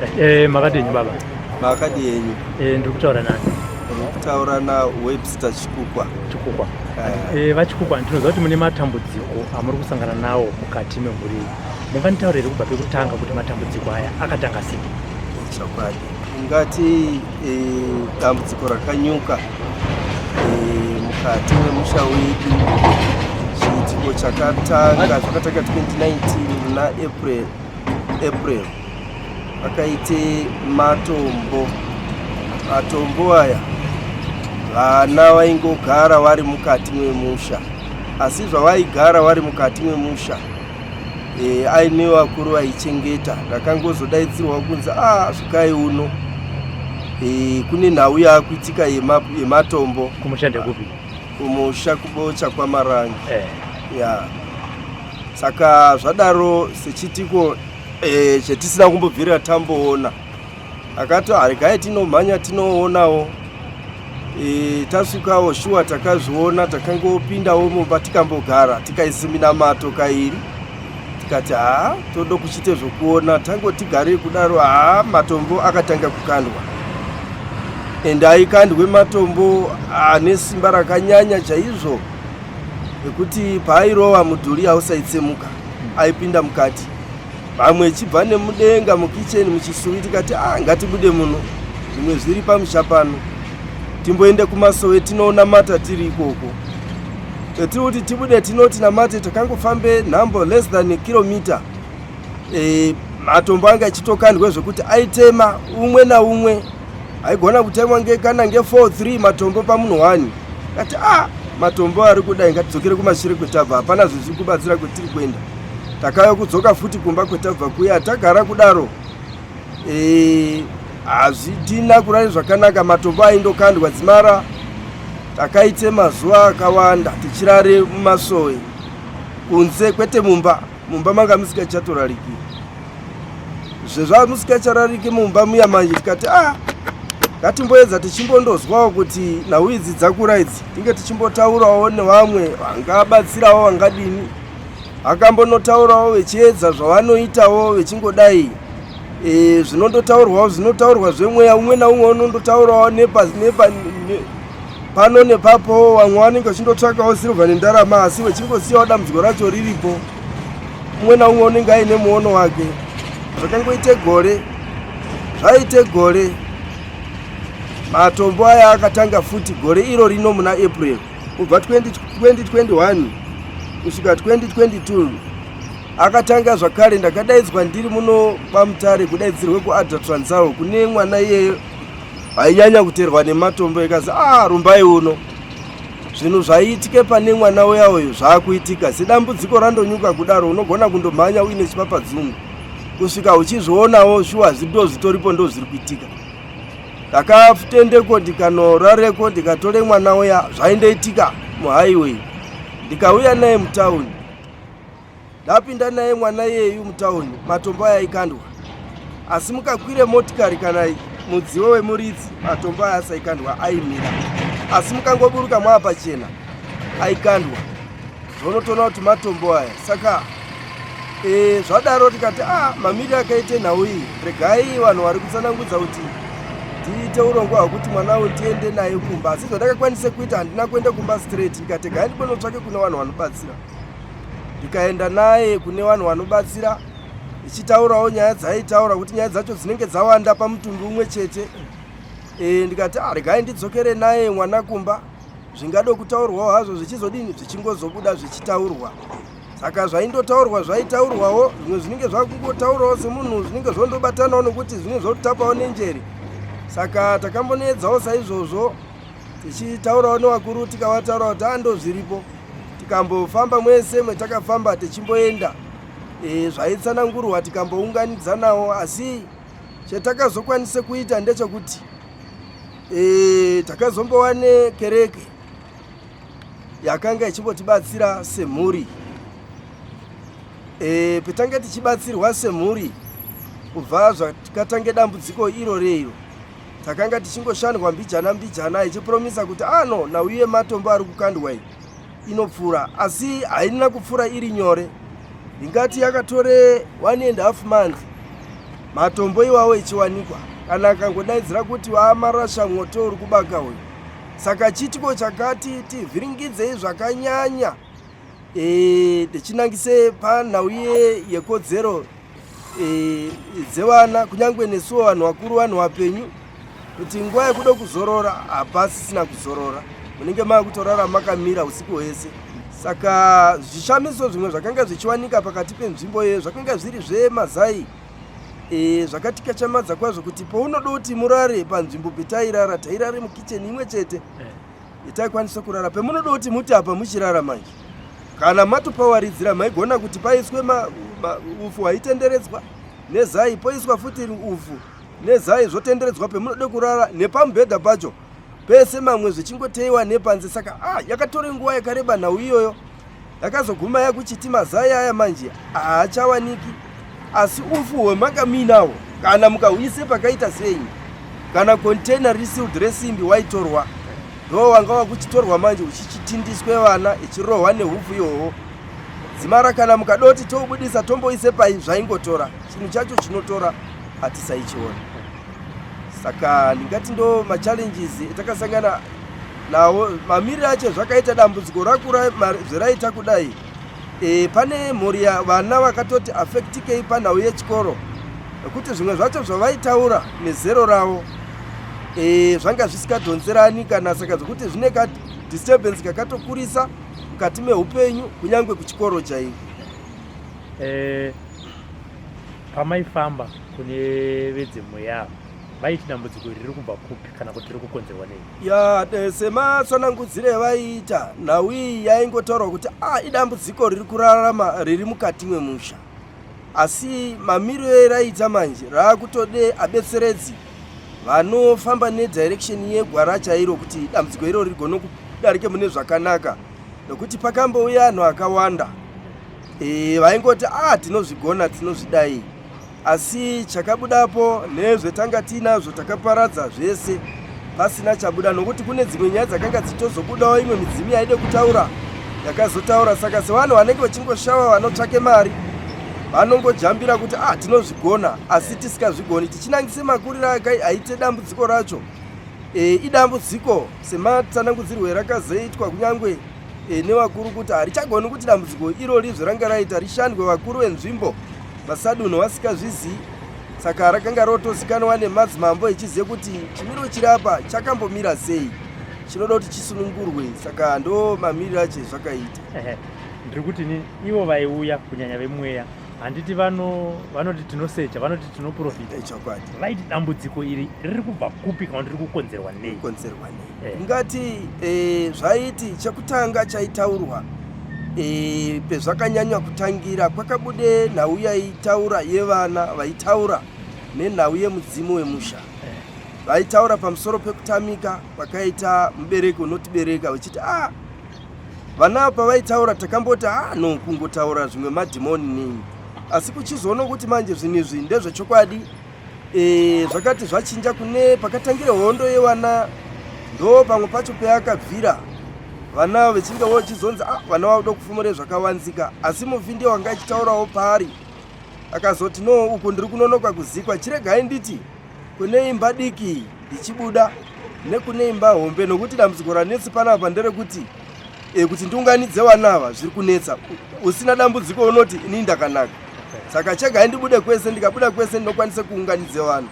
Eh, makadini baba? Makadi yenyu. Eh, ndiri kutaura nani? Ndiri kutaura na Webster Chikukwa. Chikukwa. Eh, eh vaChikukwa, ndinoziva kuti mune matambudziko amuri kusangana nawo mukati memhuri iyi. Munganditaurire kubva pekutanga kuti matambudziko aya akatanga sei? Chokwadi. Ungati eh, dambudziko rakanyuka eh, mukati memusha wedu chiitiko chakatanga zvakatanga 2019 muna April April vakaite matombo matombo aya vana vaingogara vari mukati memusha asi zvavaigara vari mukati memusha e, aine vakuru vaichengeta ndakangozodaidzirwa kunzi a ah, svikai uno e, kune nhau yaakuitika yematombo kumusha ndekupi kumusha kubocha kwamarange eh. ya saka zvadaro sechitiko e, chetisina kumbobvira tamboona akati haregai tinomhanya tinoonawo e, tasvikawo shuwa takazviona takangopindawo mumba tikambogara tikaisa minamato kairi tikati haa todo kuchiite zvokuona tangotigarei kudaro haa matombo akatanga kukandwa ende aikandwe matombo ane simba rakanyanya chaizvo ekuti paairova mudhuri hausaitsemuka aipinda mukati vamwe ichibva nemudenga mukicheni muchisuvi tikati ah, ngatibude muno zvimwe zviri pamusha pano timboende kumasowe tinoonamata tiri ikoko tiri kuti tibude tinoti namate takangofambe nhambo less than kilomita e, matombo anga achitokandwa zvekuti aitema umwe naumwe aigona kutemwa ngekana nge 4 3 matombo pamunhu one kati a ah, matombo ari kudai ngatidzokere kumashure kwetabva hapana zvezviri kubatsira kwetiri kuenda takauya kudzoka futi kumba kwetabva kuya tagara kudaro e, hazvitina kurari zvakanaka matombo aindokandwa dzimara takaite mazuva akawanda tichirare mumasowe kunze kwete mumba mumba manga musikachatorariki zvezvamusikacharariki mumba muya manje tikati a ah, ngatimboedza tichimbondozwawo kuti nhau idzi dzakura idzi tinge tichimbotaurawo nevamwe vangabatsirawo vangadini akambonotaurawo vechiedza zvavanoitawo vechingodai e, zvinondotaurwawo zvinotaurwa zvemweya umwe naumwe unondotaurawo nepa, nepa, ne, pano nepapo vamwe vanenge vachindotsvakawo sirivha nendarama asi vechingosiyawo dambudziko racho riripo umwe naumwe unenge aine muono wake zvakangoite gore zvaite gore matombo aya akatanga futi gore iro rino muna april kubva 2021 kusvika 2022 akatanga zvakare ndakadaidzwa ndiri muno pamutare kudaidzirwe kuadra transal kune mwana iyeyo ainyanya kuterwa nematombo ikazi ah rumbai uno zvinhu zvaiitike pane mwana uya uyu zvaakuitika sedambudziko randonyuka kudaro unogona kundomhanya uine chipapadzungu kusvika uchizvionawo shuwa ndo zvitoripo ndo zviri kuitika ndakatendeko ndikanorareko ndikatore mwana uya zvaindoitika muhighway ndikauya naye mutauni ndapinda naye mwana iyeyu mutauni matombo aya aikandwa asi mukakwire motikari kana mudziwo wemuridzi matombo aya asaikandwa aimira asi mukangoburuka mwaa pachena aikandwa zvonotoona kuti matombo aya saka e, zvadaro tikati a ah, mamiri akaite nhau iyi regai vanhu vari kutsanangudza kuti tiite urongwa hwekuti mwana uyu tiende naye kumba asi zvandakakwanise kuita handina kuenda kumba straight ndikati gai ndibonotsvake kune vanhu vanobatsira ndikaenda naye kune vanhu vanobatsira ichitaurawo nyaya dzaitaura kuti nyaya dzacho dzinenge dzawanda pamutumbi umwe chete e, ndikati ah, regai ndidzokere naye mwana kumba zvingado kutaurwawo hazvo zvichizodini zvichingozobuda zvichitaurwa saka zvaindotaurwa zvaitaurwawo zvimwe zvinenge zvakungotaurawo semunhu zvinenge zvondobatanawo nokuti zvinenge zvotapawo nenjere saka takambonoedzawo saizvozvo tichitaurawo nevakuru tikavataura kuti ando zviripo tikambofamba mwese mwetakafamba tichimboenda e, zvaitsanangurwa tikambounganidzanawo asi chetakazokwanise kuita ndechekuti e, takazombova nekereke yakanga ichimbotibatsira semhuri e, petange tichibatsirwa semhuri kubva zvakatange dambudziko iro reiro takanga tichingoshandwa mbijana mbijana ichipromisa kuti ano ah, nhau yematombo ari kukandwa iyi inopfuura asi haina kupfuura iri nyore ndingati yakatore one and half month Matombo iwawo echiwanikwa kana akangodaidzira kuti waamarasha mwoto uri kubaka uyu. Saka chiitiko chakati tivhiringidzei zvakanyanya e, tichinangise panhau yekodzero e, dzevana kunyange nesuwo vanhu vakuru vanhu vapenyu kuti nguva yekuda kuzorora hapasisina kuzorora munenge makutorara makamira usiku hwese saka zvishamiso zvimwe zvakanga zvichiwanika pakati penzvimbo iyoyo zvakanga zviri zvemazai e, zvakatikachamadza kwazvo kuti paunoda kuti murare panzvimbo petairara tairare mukicheni imwe chete eh. Itaikwanisa kurara pemunoda kuti muti apa muchirara manje kana matopawaridzira maigona kuti paiswe ma, ma, ufu hwaitenderedzwa nezai poiswa futi ufu nezai zvotenderedzwa pemunoda kurara nepamubhedha pacho pese mamwe zvichingoteyiwa nepanze saka ah, yakatore nguva yakareba nhau iyoyo yakazoguma yakuchiti mazai aya manje haachawaniki asi ufu hwemanga muinawo kana mukahuise pakaita sei kana container resealed resimbi waitorwa ndo wanga wakuchitorwa manje uchichitindiswe vana ichirohwa nehufu ihoho dzimara kana mukadoti toubudisa tomboise pai zvaingotora chinhu chacho chinotora hatisaichiona saka ndingati ndo machallenges etakasangana nawo mamiriro acho zvakaita dambudziko rakura zveraita kudai e, pane mhuri vana vakatoti affectikei panhau yechikoro nekuti zvimwe zvacho zvavaitaura nezero ravo e, zvanga zvisikadhonzerani kana saka zvekuti zvine kadisturbance kakatokurisa mukati meupenyu kunyange kuchikoro chaiko e, pamaifamba kune vedzemweya vaiti dambudziko iri riri kubva kupi kana kuti riri kukonzerwa nei ya sematsanangudziro evaiita nhau iyi yaingotaurwa kuti a ah, idambudziko riri kurarama riri mukati memusha asi mamiriro eraita manje raakutode abetseredzi vanofamba nedirection yegwara chairo kuti dambudziko iro rigone kudarike mune zvakanaka nokuti pakambouya anhu akawanda e, vaingoti a ah, tinozvigona tinozvidai asi chakabudapo nezvetanga tiinazvo takaparadza zvese pasina chabuda nokuti kune dzimwe nyaya dzakanga dzichitozobudawo imwe midzimu yaide kutaura yakazotaura saka sevanhu vanenge vachingoshawa vanotsvake mari vanongojambira kuti ah tinozvigona asi tisikazvigoni tichinangise makuriro aite dambudziko racho e, idambudziko sematsanangudzirwo erakazoitwa kunyange e, nevakuru kuti harichagoni kuti dambudziko irori zveranga raita rishandwe vakuru venzvimbo vasadunhu vasikazvizii saka rakanga rotozikanwa nemadzimambo echizive kuti chimiro chiri apa chakambomira sei chinoda kuti chisunungurwe saka ndo mamiriro acho ezvakaita ndiri kuti ni ivo vaiuya kunyanya vemweya handiti vanoti tinosecha vanoti tinoprofita chokwadi vaiti dambudziko iri riri kubva kupi kana riri kukonzerwa nei kukonzerwa nei eh. ngati eh, zvaiti chekutanga chaitaurwa eh, pezvakanyanya kutangira kwakabude nhau yaitaura yevana vaitaura nenhau yemudzimu wemusha eh. vaitaura pamusoro pekutamika kwakaita mubereki unotibereka vachiti ah Vana pavaitaura takamboti ah no kungotaura zvimwe madhimoni nei asi kuchizoona kuti manje zvinhu izvi ndezvechokwadi e, zvakati zvachinja kune pakatangira hondo yevana ndo pamwe pacho peyakabvira vana vechinge vochizonzi ah, vana vakuda kufumure zvakavanzika asi mufi ndiye wanga achitaurawo paari akazoti no uku ndiri kunonoka kuzikwa chiregai nditi kune imba diki ndichibuda nekune imba hombe nokuti dambudziko ranetsi panapa nderekuti e, kuti ndiunganidze vana ava zviri kunetsa usina dambudziko unoti ini ndakanaka saka chegai ndibude kwese ndikabuda kwese ndinokwanisa kuunganidze vanhu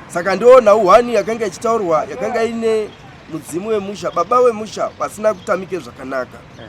saka ndiwo nhau hwani yakanga ichitaurwa yakanga ine mudzimu wemusha baba wemusha vasina kutamike zvakanaka eh.